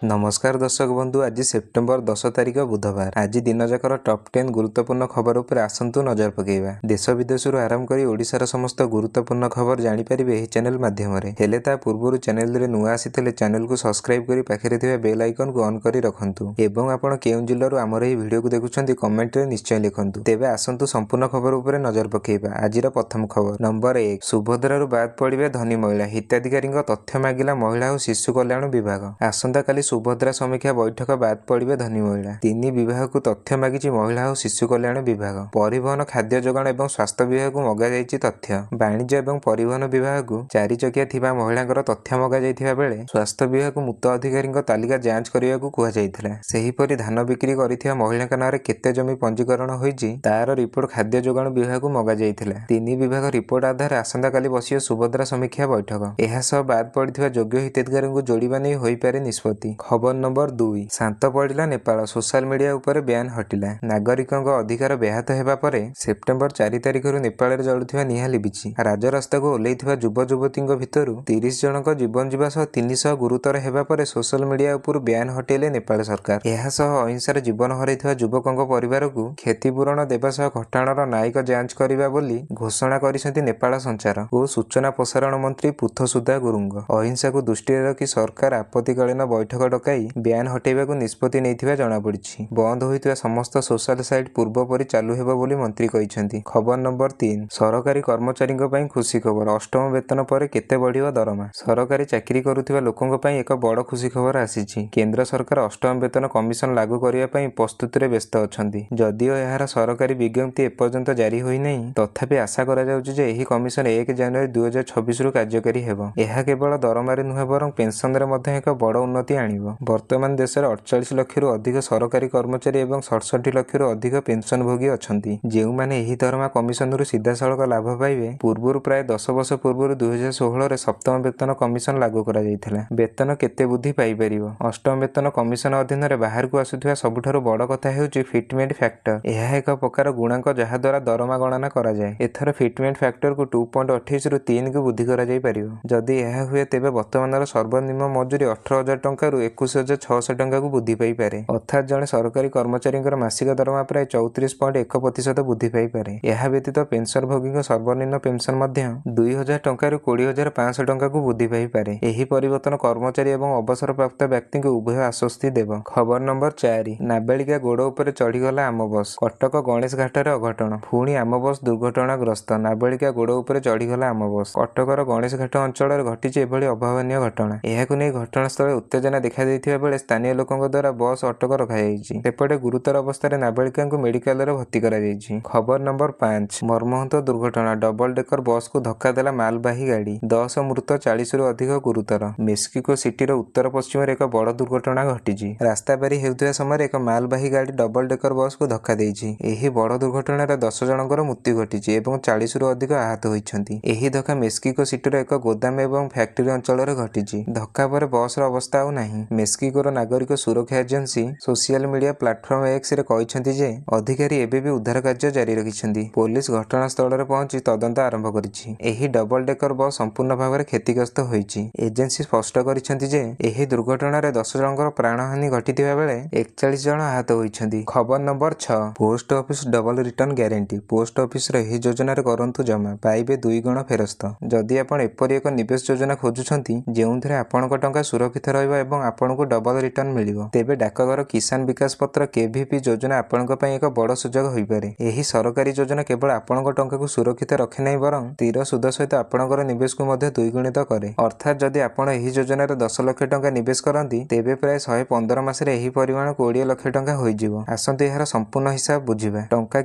ନମସ୍କାର ଦର୍ଶକ ବନ୍ଧୁ, ଆଜି ସେପ୍ଟେମ୍ବର 10 ତାରିଖ, ବୁଧବାର। ଆଜି ଦିନଯାକର ଟପ୍ 10 ଗୁରୁତ୍ୱପୂର୍ଣ୍ଣ ଖବର ଉପରେ ଆସନ୍ତୁ ନଜର ପକାଇବା। ଦେଶ ବିଦେଶରୁ ଆରମ୍ଭ କରି ଓଡ଼ିଶାର ସମସ୍ତ ଗୁରୁତ୍ୱପୂର୍ଣ୍ଣ ଖବର ଜାଣିପାରିବେ ଏହି ଚ୍ୟାନେଲ ମାଧ୍ୟମରେ। ହେଲେ ତା ପୂର୍ବରୁ ଚ୍ୟାନେଲରେ ନୂଆ ଆସିଥିଲେ ଚ୍ୟାନେଲକୁ ସବସ୍କ୍ରାଇବ୍ କରି ପାଖରେ ଥିବା ବେଲ୍ ଆଇକନକୁ ଅନ୍ କରି ରଖନ୍ତୁ ଏବଂ ଆପଣ କେଉଁ ଜିଲ୍ଲାରୁ ଆମର ଏହି ଭିଡ଼ିଓକୁ ଦେଖୁଛନ୍ତି, କମେଣ୍ଟରେ ନିଶ୍ଚୟ ଲେଖନ୍ତୁ। ତେବେ ଆସନ୍ତୁ ସମ୍ପୂର୍ଣ୍ଣ ଖବର ଉପରେ ନଜର ପକାଇବା। ଆଜିର ପ୍ରଥମ ଖବର ନମ୍ବର 1, ସୁଭଦ୍ରାରୁ ବାଦ୍ ପଡ଼ିବେ ଧନୀ ମହିଳା, ହିତାଧିକାରୀଙ୍କ ତଥ୍ୟ ମାଗିଲା ମହିଳା ଓ ଶିଶୁ କଲ୍ୟାଣ ବିଭାଗ। ଆସନ୍ତାକାଲି ସୁଭଦ୍ରା ସମୀକ୍ଷା ବୈଠକ, ବାଦ୍ ପଡ଼ିବେ ଧନୀ ମହିଳା। ତିନି ବିଭାଗକୁ ତଥ୍ୟ ମାଗିଛି ମହିଳା ଓ ଶିଶୁ କଲ୍ୟାଣ ବିଭାଗ। ପରିବହନ, ଖାଦ୍ୟ ଯୋଗାଣ ଏବଂ ସ୍ୱାସ୍ଥ୍ୟ ବିଭାଗକୁ ମଗାଯାଇଛି ତଥ୍ୟ। ବାଣିଜ୍ୟ ଏବଂ ପରିବହନ ବିଭାଗକୁ ଚାରି ଚକିଆ ଥିବା ମହିଳାଙ୍କର ତଥ୍ୟ ମଗାଯାଇଥିବା ବେଳେ ସ୍ୱାସ୍ଥ୍ୟ ବିଭାଗକୁ ମୃତ ଅଧିକାରୀଙ୍କ ତାଲିକା ଯାଞ୍ଚ କରିବାକୁ କୁହାଯାଇଥିଲା। ସେହିପରି ଧାନ ବିକ୍ରି କରିଥିବା ମହିଳାଙ୍କ ନାଁରେ କେତେ ଜମି ପଞ୍ଜୀକରଣ ହୋଇଛି, ତାର ରିପୋର୍ଟ ଖାଦ୍ୟ ଯୋଗାଣ ବିଭାଗକୁ ମଗାଯାଇଥିଲା। ତିନି ବିଭାଗ ରିପୋର୍ଟ ଆଧାରରେ ଆସନ୍ତାକାଲି ବସିବ ସୁଭଦ୍ରା ସମୀକ୍ଷା ବୈଠକ। ଏହା ସହ ବାଦ୍ ପଡ଼ିଥିବା ଯୋଗ୍ୟ ହିତାଧିକାରୀଙ୍କୁ ଯୋଡ଼ିବା ନେଇ ହୋଇପାରେ ନିଷ୍ପତ୍ତି। ଖବର ନମ୍ବର 2, ଶାନ୍ତ ପଡ଼ିଲା ନେପାଳ, ସୋଶାଲ ମିଡିଆ ଉପରେ ବ୍ୟାନ୍ ହଟିଲା। ନାଗରିକଙ୍କ ଅଧିକାର ବ୍ୟାହତ ହେବା ପରେ ସେପ୍ଟେମ୍ବର 4 ତାରିଖରୁ ନେପାଳରେ ଜଳୁଥିବା ନିଆଁ ଲିଭିଛି। ରାଜରାସ୍ତାକୁ ଓହ୍ଲାଇଥିବା ଯୁବ ଯୁବତୀଙ୍କ ଭିତରୁ 30 ଜଣଙ୍କ ଜୀବନ ଯିବା ସହ 300 ଗୁରୁତର ହେବା ପରେ ସୋଶାଲ ମିଡିଆ ଉପରୁ ବ୍ୟାନ୍ ହଟେଇଲେ ନେପାଳ ସରକାର। ଏହା ସହ ଅହିଂସାରେ ଜୀବନ ହରାଇଥିବା ଯୁବକଙ୍କ ପରିବାରକୁ କ୍ଷତିପୂରଣ ଦେବା ସହ ଘଟଣାର ନ୍ୟାୟିକ ଯାଞ୍ଚ କରିବା ବୋଲି ଘୋଷଣା କରିଛନ୍ତି ନେପାଳ ସଞ୍ଚାର ଓ ସୂଚନା ପ୍ରସାରଣ ମନ୍ତ୍ରୀ ପୃଥ୍ୱୀ ଗୁରୁଙ୍ଗ। ଅହିଂସାକୁ ଦୃଷ୍ଟିରେ ରଖି ସରକାର ଆପତ୍ତିକାଳୀନ ବୈଠକ ଡକାଇ ବ୍ୟାନ୍ ହଟେଇବାକୁ ନିଷ୍ପତ୍ତି ନେଇଥିବା ଜଣାପଡ଼ିଛି। ବନ୍ଦ ହୋଇଥିବା ସମସ୍ତ ସୋଶାଲ ସାଇଟ୍ ପୂର୍ବପରି ଚାଲୁ ହେବ ବୋଲି ମନ୍ତ୍ରୀ କହିଛନ୍ତି। ଖବର ନମ୍ବର 3, ସରକାରୀ କର୍ମଚାରୀଙ୍କ ପାଇଁ ଖୁସି ଖବର, ଅଷ୍ଟମ ବେତନ ପରେ କେତେ ବଢ଼ିବ ଦରମା? ସରକାରୀ ଚାକିରି କରୁଥିବା ଲୋକଙ୍କ ପାଇଁ ଏକ ବଡ଼ ଖୁସି ଖବର ଆସିଛି। କେନ୍ଦ୍ର ସରକାର ଅଷ୍ଟମ ବେତନ କମିଶନ ଲାଗୁ କରିବା ପାଇଁ ପ୍ରସ୍ତୁତିରେ ବ୍ୟସ୍ତ ଅଛନ୍ତି। ଯଦିଓ ଏହାର ସରକାରୀ ବିଜ୍ଞପ୍ତି ଏପର୍ଯ୍ୟନ୍ତ ଜାରି ହୋଇନାହିଁ, ତଥାପି ଆଶା କରାଯାଉଛି ଯେ ଏହି କମିଶନ 1 ଜାନୁଆରୀ 2026ରୁ କାର୍ଯ୍ୟକାରୀ ହେବ। ଏହା କେବଳ ଦରମାରେ ନୁହେଁ, ବରଂ ପେନସନରେ ମଧ୍ୟ ଏକ ବଡ଼ ଉନ୍ନତି ଆଣିବ। ବର୍ତ୍ତମାନ ଦେଶରେ 48 ଲକ୍ଷରୁ ଅଧିକ ସରକାରୀ କର୍ମଚାରୀ ଏବଂ 67 ଲକ୍ଷରୁ ଅଧିକ ପେନସନଭୋଗୀ ଅଛନ୍ତି, ଯେଉଁମାନେ ଏହି ଦରମା କମିଶନରୁ ସିଧାସଳଖ ଲାଭ ପାଇବେ। ପୂର୍ବରୁ ପ୍ରାୟ 10 ବର୍ଷ ପୂର୍ବରୁ 2016ରେ ସପ୍ତମ ବେତନ କମିଶନ ଲାଗୁ କରାଯାଇଥିଲା। ବେତନ କେତେ ବୃଦ୍ଧି ପାଇପାରିବ? ଅଷ୍ଟମ ବେତନ କମିଶନ ଅଧୀନରେ ବାହାରକୁ ଆସୁଥିବା ସବୁଠାରୁ ବଡ଼ କଥା ହେଉଛି ଫିଟମେଣ୍ଟ ଫ୍ୟାକ୍ଟର। ଏହା ଏକ ପ୍ରକାର ଗୁଣାଙ୍କ, ଯାହାଦ୍ୱାରା ଦରମା ଗଣନା କରାଯାଏ। ଏଥର ଫିଟମେଣ୍ଟ ଫ୍ୟାକ୍ଟରକୁ 2.28ରୁ 3କୁ ବୃଦ୍ଧି କରାଯାଇପାରିବ। ଯଦି ଏହା ହୁଏ, ତେବେ ବର୍ତ୍ତମାନର ସର୍ବନିମ୍ନ ମଜୁରୀ 18,000 ଟଙ୍କାରୁ 21,600 ଟଙ୍କାକୁ ବୃଦ୍ଧି ପାଇପାରେ। ଅର୍ଥାତ୍ ଜଣେ ସରକାରୀ କର୍ମଚାରୀଙ୍କର ମାସିକ ଦରମା ପ୍ରାୟ 34.1% ବୃଦ୍ଧି ପାଇପାରେ। ଏହା ବ୍ୟତୀତ ପେନସନଭୋଗୀଙ୍କ ସର୍ବନିମ୍ନ ପେନସନ ମଧ୍ୟ 2,000 ଟଙ୍କାରୁ 20,500 ଟଙ୍କାକୁ ବୃଦ୍ଧି ପାଇପାରେ। ଏହି ପରିବର୍ତ୍ତନ କର୍ମଚାରୀ ଏବଂ ଅବସରପ୍ରାପ୍ତ ବ୍ୟକ୍ତିଙ୍କୁ ଉଭୟ ଆଶ୍ୱସ୍ତି ଦେବ। ଖବର ନମ୍ବର 4, ନାବାଳିକା ଗୋଡ଼ ଉପରେ ଚଢ଼ିଗଲା ଆମ ବସ୍। କଟକ ଗଣେଶ ଘାଟରେ ଅଘଟଣ, ପୁଣି ଆମ ବସ୍ ଦୁର୍ଘଟଣାଗ୍ରସ୍ତ। ନାବାଳିକା ଗୋଡ଼ ଉପରେ ଚଢ଼ିଗଲା ଆମ ବସ୍। କଟକର ଗଣେଶ ଘାଟ ଅଞ୍ଚଳରେ ଘଟିଛି ଏଭଳି ଅଭାବନୀୟ ଘଟଣା। ଏହାକୁ ନେଇ ଘଟଣାସ୍ଥଳରେ ଉତ୍ତେଜନା ଦେଖାଦେଇଥିବା ବେଳେ ସ୍ଥାନୀୟ ଲୋକଙ୍କ ଦ୍ୱାରା ବସ୍ ଅଟକ ରଖାଯାଇଛି। ସେପଟେ ଗୁରୁତର ଅବସ୍ଥାରେ ନାବାଳିକାଙ୍କୁ ମେଡିକାଲରେ ଭର୍ତ୍ତି କରାଯାଇଛି। ଖବର ନମ୍ବର 5, ମର୍ମନ୍ତୁଦ ଦୁର୍ଘଟଣା, ଡବଲ ଡେକର ବସ୍କୁ ଧକ୍କା ଦେଲା ମାଲବାହୀ ଗାଡ଼ି, 10 ମୃତ, 40ରୁ ଅଧିକ ଗୁରୁତର। ମେକ୍ସିକୋ ସିଟିର ଉତ୍ତର ପଶ୍ଚିମରେ ଏକ ବଡ଼ ଦୁର୍ଘଟଣା ଘଟିଛି। ରାସ୍ତା ପାରି ହେଉଥିବା ସମୟରେ ଏକ ମାଲବାହୀ ଗାଡ଼ି ଡବଲ ଡେକର ବସ୍କୁ ଧକ୍କା ଦେଇଛି। ଏହି ବଡ଼ ଦୁର୍ଘଟଣାରେ 10 ଜଣଙ୍କର ମୃତ୍ୟୁ ଘଟିଛି ଏବଂ 40ରୁ ଅଧିକ ଆହତ ହୋଇଛନ୍ତି। ଏହି ଧକ୍କା ମେକ୍ସିକୋ ସିଟିର ଏକ ଗୋଦାମ ଏବଂ ଫ୍ୟାକ୍ଟ୍ରି ଅଞ୍ଚଳରେ ଘଟିଛି। ଧକ୍କା ପରେ ବସ୍ର ଅବସ୍ଥା ଆଉ ନାହିଁ। ମେକ୍ସିକୋର ନାଗରିକ ସୁରକ୍ଷା ଏଜେନ୍ସି ସୋସିଆଲ ମିଡିଆ ପ୍ଲାଟଫର୍ମ ଏକ୍ସରେ କହିଛନ୍ତି ଯେ ଅଧିକାରୀ ଏବେ ବି ଉଦ୍ଧାର କାର୍ଯ୍ୟ ଜାରି ରଖିଛନ୍ତି। ପୋଲିସ ଘଟଣାସ୍ଥଳରେ ପହଞ୍ଚି ତଦନ୍ତ ଆରମ୍ଭ କରିଛି। ଏହି ଡବଲ ଡେକର ବସ୍ ସମ୍ପୂର୍ଣ୍ଣ ଭାବରେ କ୍ଷତିଗ୍ରସ୍ତ ହୋଇଛି। ଏଜେନ୍ସି ସ୍ପଷ୍ଟ କରିଛନ୍ତି ଯେ ଏହି ଦୁର୍ଘଟଣାରେ 10 ଜଣଙ୍କର ପ୍ରାଣହାନି ଘଟିଥିବା ବେଳେ 41 ଜଣ ଆହତ ହୋଇଛନ୍ତି। ଖବର number 6, post office double return guarantee. Post officer ଏହି ଯୋଜନାରେ କରନ୍ତୁ ଜମା, ପାଇବେ ଦୁଇ ଗୁଣ ଫେରସ୍ତ। ଯଦି ଆପଣ ଏପରି ଏକ ନିବେଶ ଯୋଜନା ଖୋଜୁଛନ୍ତି ଯେଉଁଥିରେ ଆପଣଙ୍କ ଟଙ୍କା ସୁରକ୍ଷିତ ରହିବ ଏବଂ ଆପଣଙ୍କୁ ଡବଲ ରିଟର୍ଣ୍ଣ ମିଳିବ, ତେବେ ଡାକଘର କିଷାନ ବିକାଶ ପତ୍ର କେଭିପି ଯୋଜନା ଆପଣଙ୍କ ପାଇଁ ଏକ ବଡ଼ ସୁଯୋଗ ହୋଇପାରେ। ଏହି ସରକାରୀ ଯୋଜନା କେବଳ ଆପଣଙ୍କ ଟଙ୍କାକୁ ସୁରକ୍ଷିତ ରଖେ ନାହିଁ, ବରଂ ସ୍ଥିର ସୁଧ ସହିତ ଆପଣଙ୍କର ନିବେଶକୁ ମଧ୍ୟ ଦ୍ୱିଗୁଣିତ କରେ। ଅର୍ଥାତ୍ ଯଦି ଆପଣ ଏହି ଯୋଜନାରେ 10 ଲକ୍ଷ ଟଙ୍କା ନିବେଶ କରନ୍ତି, ତେବେ ପ୍ରାୟ 115 ମାସରେ ଏହି ପରିମାଣ 20 ଲକ୍ଷ ଟଙ୍କା ହୋଇଯିବ। ଆସନ୍ତୁ ଏହାର ସମ୍ପୂର୍ଣ୍ଣ ହିସାବ ବୁଝିବା। ଟଙ୍କା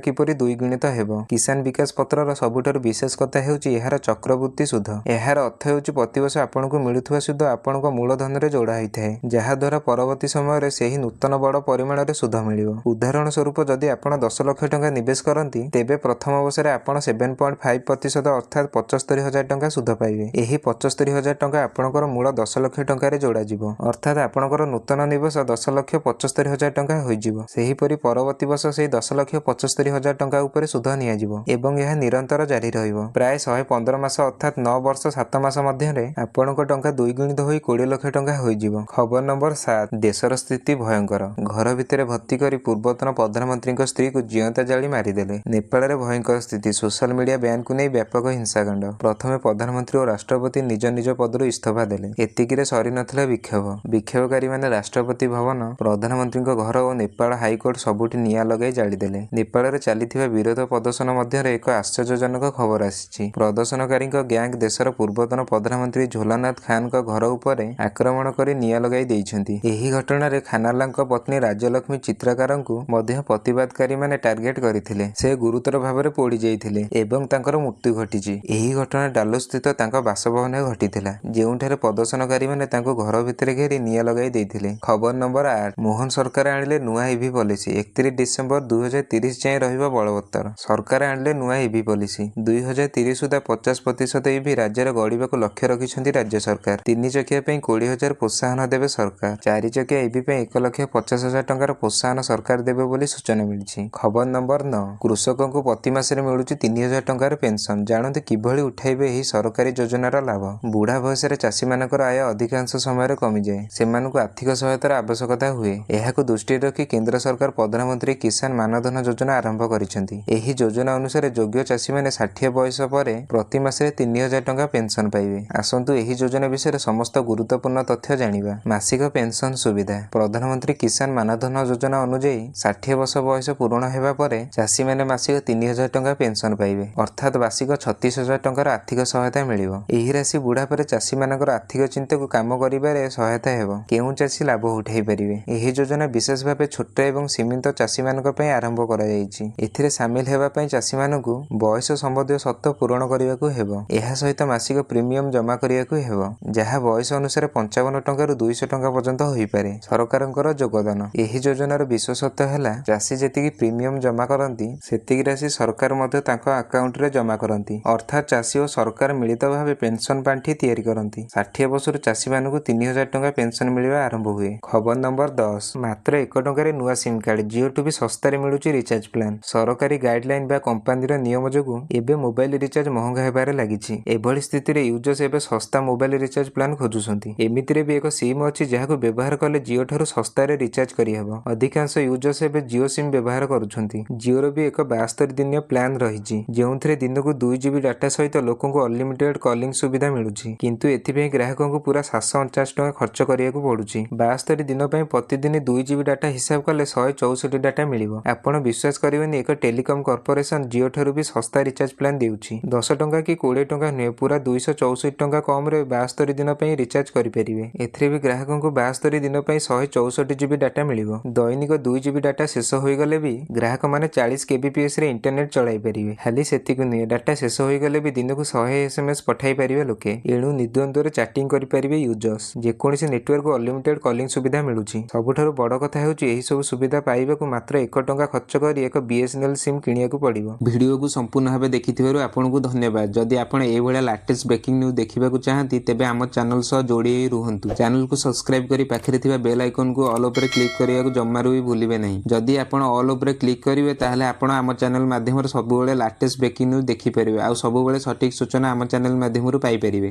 କିପରି ଦ୍ୱିଗୁଣିତ ହେବ? କିଷାନ ବିକାଶ ପତ୍ରର ସବୁଠାରୁ ବିଶେଷ କଥା ହେଉଛି ଏହାର ଚକ୍ରବୃଦ୍ଧି ସୁଧ। ଏହାର ଅର୍ଥ ହେଉଛି ପ୍ରତିବର୍ଷ ଆପଣଙ୍କୁ ମିଳୁଥିବା ସୁଧ ଆପଣଙ୍କ ମୂଳଧନରେ ଯୋଡ଼ା ହୋଇଥାଏ, ଯାହାଦ୍ୱାରା ପରବର୍ତ୍ତୀ ସମୟରେ ସେହି ନୂତନ ବଡ଼ ପରିମାଣରେ ସୁଧ ମିଳିବ। ଉଦାହରଣ ସ୍ୱରୂପ, ଯଦି ଆପଣ 10 ଲକ୍ଷ ଟଙ୍କା ନିବେଶ କରନ୍ତି, ତେବେ ପ୍ରଥମ ବର୍ଷରେ ଆପଣ 7.5%, ଅର୍ଥାତ୍ 75,000 ଟଙ୍କା ସୁଧ ପାଇବେ। ଏହି 75,000 ଟଙ୍କା ଆପଣଙ୍କର ମୂଳ 10 ଲକ୍ଷ ଟଙ୍କାରେ ଯୋଡ଼ାଯିବ। ଅର୍ଥାତ୍ ଆପଣଙ୍କର ନୂତନ ନିବେଶ 10,75,000 ଟଙ୍କା ହୋଇଯିବ। ସେହିପରି ପରବର୍ତ୍ତୀ ବର୍ଷ ସେହି 10,75,000 ଟଙ୍କା ଉପରେ ସୁଧ ନିଆଯିବ ଏବଂ ଏହା ନିରନ୍ତର ଜାରି ରହିବ। ପ୍ରାୟ 115 ମାସ, ଅର୍ଥାତ୍ 9 ବର୍ଷ 7 ମାସ ମଧ୍ୟରେ ଆପଣଙ୍କ ଟଙ୍କା ଦ୍ୱିଗୁଣିତ ହୋଇ 20 ଲକ୍ଷ ଟଙ୍କା ହୋଇଯିବ। ଖବର ଖବର ନମ୍ବର 7। ଦେଶର ସ୍ଥିତି ଭୟଙ୍କର। ଘର ଭିତରେ ଭର୍ତ୍ତି କରି ପୂର୍ବତନ ପ୍ରଧାନମନ୍ତ୍ରୀଙ୍କ ସ୍ତ୍ରୀକୁ ଜିଅନ୍ତା ଜାଳି ମାରିଦେଲେ। ନେପାଳରେ ଭୟଙ୍କର ସ୍ଥିତି। ସୋଶାଲ ମିଡିଆ ବ୍ୟାନକୁ ନେଇ ବ୍ୟାପକ ହିଂସାକାଣ୍ଡ। ପ୍ରଥମେ ପ୍ରଧାନମନ୍ତ୍ରୀ ଓ ରାଷ୍ଟ୍ରପତି ନିଜ ନିଜ ପଦରୁ ଇସ୍ତଫା ଦେଲେ। ଏତିକିରେ ସରିନଥିଲା ବିକ୍ଷୋଭ। ବିକ୍ଷୋଭକାରୀମାନେ ରାଷ୍ଟ୍ରପତି ଭବନ, ପ୍ରଧାନମନ୍ତ୍ରୀଙ୍କ ଘର ଓ ନେପାଳ ହାଇକୋର୍ଟ ସବୁଠି ନିଆଁ ଲଗାଇ ଜାଳିଦେଲେ। ନେପାଳରେ ଚାଲିଥିବା ବିରୋଧ ପ୍ରଦର୍ଶନ ମଧ୍ୟରେ ଏକ ଆଶ୍ଚର୍ଯ୍ୟଜନକ ଖବର ଆସିଛି। ପ୍ରଦର୍ଶନକାରୀଙ୍କ ଗ୍ୟାଙ୍ଗ ଦେଶର ପୂର୍ବତନ ପ୍ରଧାନମନ୍ତ୍ରୀ ଝୋଲାନାଥ ଖାନଙ୍କ ଘର ଉପରେ ଆକ୍ରମଣ କରି ନିଆଁ ଲଗାଇ ଦେଇଛନ୍ତି। ଏହି ଘଟଣାରେ ଖାନାଲାଙ୍କ ପତ୍ନୀ ରାଜ୍ୟଲକ୍ଷ୍ମୀ ଚିତ୍ରକାରଙ୍କୁ ମଧ୍ୟ ପ୍ରତିବାଦକାରୀମାନେ ଟାର୍ଗେଟ କରିଥିଲେ। ସେ ଗୁରୁତର ଭାବରେ ପୋଡ଼ି ଯାଇଥିଲେ ଏବଂ ତାଙ୍କର ମୃତ୍ୟୁ ଘଟିଛି। ଏହି ଘଟଣା ଡାଲୁସ୍ଥିତ ତାଙ୍କ ବାସଭବନରେ ଘଟିଥିଲା, ଯେଉଁଠାରେ ପ୍ରଦର୍ଶନକାରୀମାନେ ତାଙ୍କୁ ଘର ଭିତରେ ଘେରି ନିଆଁ ଲଗାଇ ଦେଇଥିଲେ। ଖବର ନମ୍ବର 8। ମୋହନ ସରକାର ଆଣିଲେ ନୂଆ ଇଭି ପଲିସି। 31 ଡିସେମ୍ବର 2030 ଯାଏଁ ରହିବ ବଳବତ୍ତର। ସରକାର ଆଣିଲେ ନୂଆ ଇଭି ପଲିସି। 2030 ସୁଦ୍ଧା 50% ଇଭି ରାଜ୍ୟରେ ଗଡ଼ିବାକୁ ଲକ୍ଷ୍ୟ ରଖିଛନ୍ତି ରାଜ୍ୟ ସରକାର। ତିନି ଚକିଆ ପାଇଁ 20,000 ପ୍ରୋତ୍ସାହନ ଦେବେ ସରକାର। ଚାରି ଚକିଆ ଇଭି ପାଇଁ 1,50,000 ଟଙ୍କାର ପ୍ରୋତ୍ସାହନ ସରକାର ଦେବେ ବୋଲି ସୂଚନା ମିଳିଛି। ଖବର ନମ୍ବର 9। କୃଷକଙ୍କୁ ପ୍ରତି ମାସରେ ମିଳୁଛି 3,000 ଟଙ୍କାର ପେନସନ। ଜାଣନ୍ତୁ କିଭଳି ଉଠାଇବେ ଏହି ସରକାରୀ ଯୋଜନାର ଲାଭ। ବୁଢ଼ା ବୟସରେ ଚାଷୀମାନଙ୍କର ଆୟ ଅଧିକାଂଶ ସମୟରେ କମିଯାଏ। ସେମାନଙ୍କୁ ଆର୍ଥିକ ସହାୟତାର ଆବଶ୍ୟକତା ହୁଏ। ଏହାକୁ ଦୃଷ୍ଟିରେ ରଖି କେନ୍ଦ୍ର ସରକାର ପ୍ରଧାନମନ୍ତ୍ରୀ କିଷାନ ମାନଧନ ଯୋଜନା ଆରମ୍ଭ କରିଛନ୍ତି। ଏହି ଯୋଜନା ଅନୁସାରେ ଯୋଗ୍ୟ ଚାଷୀମାନେ 60 ବୟସ ପରେ ପ୍ରତି ମାସରେ 3,000 ଟଙ୍କା ପେନସନ ପାଇବେ। ଆସନ୍ତୁ ଏହି ଯୋଜନା ବିଷୟରେ ସମସ୍ତ ଗୁରୁତ୍ୱପୂର୍ଣ୍ଣ ତଥ୍ୟ ଜାଣିବା। ମାସିକ ପେନସନ ସୁବିଧା। ପ୍ରଧାନମନ୍ତ୍ରୀ କିଷାନ ମାନଧନ ଯୋଜନା ଅନୁଯାୟୀ 60 ବର୍ଷ ବୟସ ପୂରଣ ହେବା ପରେ ଚାଷୀମାନେ ମାସିକ 3,000 ଟଙ୍କା ପେନସନ ପାଇବେ। ଅର୍ଥାତ୍ ବାର୍ଷିକ 36,000 ଟଙ୍କାର ଆର୍ଥିକ ସହାୟତା ମିଳିବ। ଏହି ରାଶି ବୁଢ଼ା ପରେ ଚାଷୀମାନଙ୍କର ଆର୍ଥିକ ଚିନ୍ତାକୁ କାମ କରିବାରେ ସହାୟତା ହେବ। କେଉଁ ଚାଷୀ ଲାଭ ଉଠାଇ ପାରିବେ? ଏହି ଯୋଜନା ବିଶେଷ ଭାବେ ଛୋଟ ଏବଂ ସୀମିତ ଚାଷୀମାନଙ୍କ ପାଇଁ ଆରମ୍ଭ କରାଯାଇଛି। ଏଥିରେ ସାମିଲ ହେବା ପାଇଁ ଚାଷୀମାନଙ୍କୁ ବୟସ ସମ୍ବନ୍ଧୀୟ ସର୍ତ୍ତ ପୂରଣ କରିବାକୁ ହେବ। ଏହା ସହିତ ମାସିକ ପ୍ରିମିୟମ ଜମା କରିବାକୁ ହେବ, ଯାହା ବୟସ ଅନୁସାରେ 55 ଟଙ୍କାରୁ 200 ଟଙ୍କା ପର୍ଯ୍ୟନ୍ତ ହୋଇପାରେ। ସରକାରଙ୍କର ଯୋଗଦାନ। ଏହି ଯୋଜନାର ବିଶେଷତ୍ୱ ହେଲା ଚାଷୀ ଯେତିକି ପ୍ରିମିୟମ ଜମା କରନ୍ତି, ସେତିକି ରାଶି ସରକାର ମଧ୍ୟ ତାଙ୍କ ଆକାଉଣ୍ଟରେ ଜମା କରନ୍ତି। ଅର୍ଥାତ୍ ଚାଷୀ ଓ ସରକାର ମିଳିତ ଭାବେ ପେନସନ ପାଣ୍ଠି ତିଆରି କରନ୍ତି। 60 ବର୍ଷରୁ ଚାଷୀମାନଙ୍କୁ 3,000 ଟଙ୍କା ପେନସନ ମିଳିବା ଆରମ୍ଭ ହୁଏ। ଖବର ନମ୍ବର 10। ମାତ୍ର 1 ଟଙ୍କାରେ ନୂଆ ସିମ୍ କାର୍ଡ। ଜିଓଠୁ ବି ଶସ୍ତାରେ ମିଳୁଛି ରିଚାର୍ଜ ପ୍ଲାନ୍। ସରକାରୀ ଗାଇଡଲାଇନ ବା କମ୍ପାନୀର ନିୟମ ଯୋଗୁଁ ଏବେ ମୋବାଇଲ ରିଚାର୍ଜ ମହଙ୍ଗା ହେବାରେ ଲାଗିଛି। ଏଭଳି ସ୍ଥିତିରେ ୟୁଜର୍ସ ଏବେ ଶସ୍ତା ମୋବାଇଲ ରିଚାର୍ଜ ପ୍ଲାନ୍ ଖୋଜୁଛନ୍ତି। ଏମିତିରେ ବି ଏକ ସିମ୍ ଅଛି, ଯାହାକୁ ବ୍ୟବହାର କଲେ ଜିଓ ଠାରୁ ଶସ୍ତାରେ ରିଚାର୍ଜ କରିହେବ। ଅଧିକାଂଶ ୟୁଜର୍ସ ଏବେ ଜିଓ ସିମ୍ ବ୍ୟବହାର କରୁଛନ୍ତି। ଜିଓର ବି ଏକ 72 ଦିନିଆ ପ୍ଲାନ୍ ରହିଛି, ଯେଉଁଥିରେ ଦିନକୁ 2 ଜିବି ଡାଟା ସହିତ ଲୋକଙ୍କୁ ଅନଲିମିଟେଡ୍ କଲିଂ ସୁବିଧା ମିଳୁଛି। କିନ୍ତୁ ଏଥିପାଇଁ ଗ୍ରାହକଙ୍କୁ ପୁରା 749 ଟଙ୍କା ଖର୍ଚ୍ଚ କରିବାକୁ ପଡୁଛି। 72 ଦିନ ପାଇଁ ପ୍ରତିଦିନ 2 ଜିବି ଡାଟା ହିସାବ କଲେ 164 ଡାଟା ମିଳିବ। ଆପଣ ବିଶ୍ୱାସ କରିବେନି, ଏକ ଟେଲିକମ୍ କର୍ପୋରେସନ ଜିଓ ଠାରୁ ବି ଶସ୍ତା ରିଚାର୍ଜ ପ୍ଲାନ୍ ଦେଉଛି। 10 ଟଙ୍କା କି 20 ଟଙ୍କା ନୁହେଁ, ପୁରା 264 ଟଙ୍କା କମରେ 72 ଦିନ ପାଇଁ ରିଚାର୍ଜ କରିପାରିବେ। ଏଥିରେ ବି ଗ୍ରାହକଙ୍କୁ 72 ଦିନ ପାଇଁ 164 ଜିବି ଡାଟା ମିଳିବ। ଦୈନିକ 2 ଜିବି ଡାଟା ଶେଷ ହୋଇଗଲେ ବି ଗ୍ରାହକମାନେ 40 କେବିପିଏସ୍ ରେ ଇଣ୍ଟରନେଟ୍ ଚଳାଇ ପାରିବେ। ଖାଲି ସେତିକି ନୁହେଁ, ଡାଟା ଶେଷ ହୋଇଗଲେ ବି ଦିନକୁ 100 ଏସ୍ଏମ୍ଏସ୍ ପଠାଇ ପାରିବେ ଲୋକେ। ଏଣୁ ନିର୍ଦ୍ୱନ୍ଦ୍ୱରେ ଚାଟିଂ କରିପାରିବେ ୟୁଜର୍ସ। ଯେକୌଣସି ନେଟୱାର୍କକୁ ଅନଲିମିଟେଡ୍ କଲିଂ ସୁବିଧା ମିଳୁଛି। ସବୁଠାରୁ ବଡ଼ କଥା ହେଉଛି, ଏହି ସବୁ ସୁବିଧା ପାଇବାକୁ ମାତ୍ର 1 ଟଙ୍କା ଖର୍ଚ୍ଚ କରି ଏକ ବିଏସ୍ଏନ୍ଏଲ୍ ସିମ୍ କିଣିବାକୁ ପଡ଼ିବ। ଭିଡ଼ିଓକୁ ସମ୍ପୂର୍ଣ୍ଣ ଭାବେ ଦେଖିଥିବାରୁ ଆପଣଙ୍କୁ ଧନ୍ୟବାଦ। ଯଦି ଆପଣ ଏଇଭଳିଆ ଲାଟେଷ୍ଟ ବ୍ରେକିଂ ନ୍ୟୁଜ୍ ଦେଖିବାକୁ ଚାହାନ୍ତି, ତେବେ ଆମ ଚ୍ୟାନେଲ ସହ ଯୋଡ଼ି ହୋଇ ରୁହନ୍ତୁ। ଚ୍ୟାନେଲକୁ ସବସ୍କ୍ରାଇବ୍ କରି ପାଖରେ ଥିବା ବେଲ୍ ଆଇକନକୁ ଅଲ୍ ଉପରେ କ୍ଲିକ୍ କରିବାକୁ ଜମାରୁ ବି ଭୁଲିବେ ନାହିଁ। ଯଦି ଆପଣ ଅଲ୍ ଉପରେ କ୍ଲିକ୍ କରିବେ, ତାହେଲେ ଆପଣ ଆମ ଚ୍ୟାନେଲ ମାଧ୍ୟମରେ ସବୁବେଳେ ଲାଟେଷ୍ଟ ବ୍ରେକିଂ ନ୍ୟୁଜ୍ ଦେଖିପାରିବେ ଆଉ ସବୁବେଳେ ସଠିକ୍ ସୂଚନା ଆମ ଚ୍ୟାନେଲ ମାଧ୍ୟମରୁ ପାଇପାରିବେ।